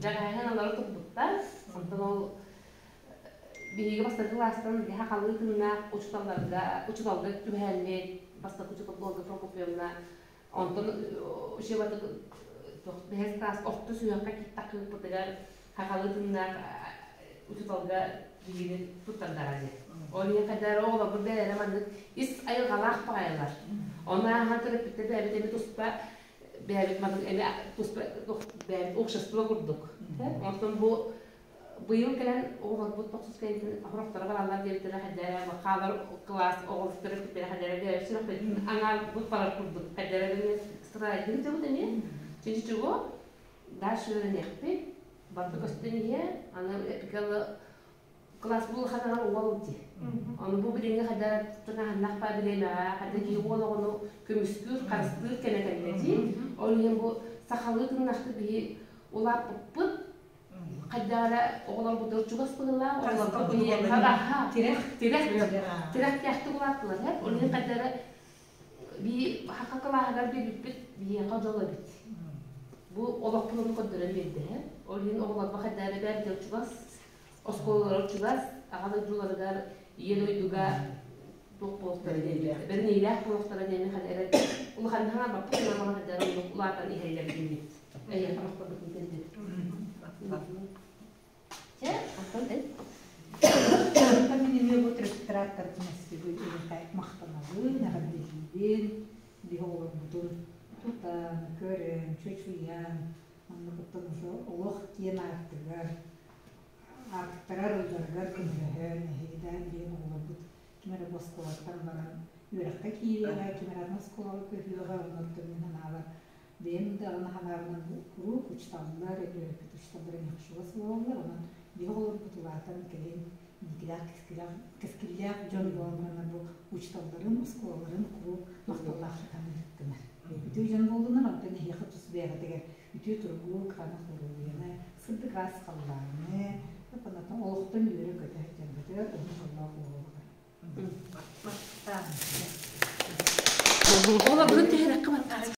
Дьаҕаһын олоро турбуттар. Онтон ол биһиги бастакы кылаастан сахалыы тыыннаах учууталларга учууталга түбэһэммит, бастакы учуутал Ольга Прокопьевна, онтон учебаты бэһис класс орто сүһүөххэ таххыыппытыгар сахалыы тыыннаах учууталга биһигини туттардаҕа дии. Ол иһин хайдары оҕолорбут бэйэлэрэ маннык ис айылҕалаах баҕайылар. Ону ааһан төрөппүттэр бэйэбит эми туспа бэйэбит маннык эми туспа бэйэбит общество курдук. Онтон бу быйыл кэлэн оҕолорбут тохсус кэнниттэн хорохторо бараллар диэбиттэрэ хайдара хаалар кылаас оҕолор төрөппүттэрэ хайдара бэйэбит сүрэхпитин аҥаарбыт барар курдук хайдара страйдын дьабыт эмиэ чичичуго дальше үөрэниэхпит барыта көстөн иһэ аны эпикалы класс бу улаханаҕар уол дии ону бу билиҥҥи хайда тыҥаһыннах ба бириэмэҕэ хайда киһи уол оҕону көмүскүүр харыстыыр кэмэ кэллэ дии ол иһин бу сахалыы тыыннахтык биһи улааппыппыт хайдах эрэ оҕолорбутугар чугас быһыылаах оҕолорбут биһиэхэ тирэх тирэх тирэхтээхтик улааттылар ол иһин хайда эрэ бии саха кылааһыгар биэрбиппит биһиэхэ дьол эбит бу олохпун көрдөрөн биэрдэ ол иһин оҕолорбо хайда эрэ бэрт чугас оскуолаларыгар чугас аҕа дойдуларыгар ийэ дойдуга туох буолуохтара диэн бэриниилээх буолуохтара диэн хайда эрэ улаханнык хаҥарбаппыт гынан хайда эрэ улаатан иһэллэр диибит эйиэхэ махталбытын тиэрдибит чэ онтон эн Онтон мин эмиэ бу төрөппүттэр ааттарыттан махтанабын, эҕэрдэлиибин, биһи оҕолорбутун тутан, көрөн, чочуйан, оннук уже олох киэн аартыгар, аартыктарар ылларыгар көмөлөһөн, эһиги да билигин оҕолорбут ким эрэ бу оскуолаттан баран үөрэххэ киириэҕэ, ким эрэ атын оскуолаҕа көһүөҕэ, оннуттан мин санаабар бэйэм даҕаны санаабынан куруук учууталлар, үөрэппит учууталлар эмиэ чугас буолаллар, онон биһи оҕолорбут улаатан кэлин инникилээх кэскилээх, кэскиллээх дьон буолан бараннар бу учууталларын, оскуолаларын куруук махталлаах саныырыттынар. Үтүө дьон буоллунар, онтон эһиэхэ тус бэйэҕитигэр үтүө туругу, кытаанах доруобуйаны, сырдык ыраас халлааны, олохтон үөрэ-көтө.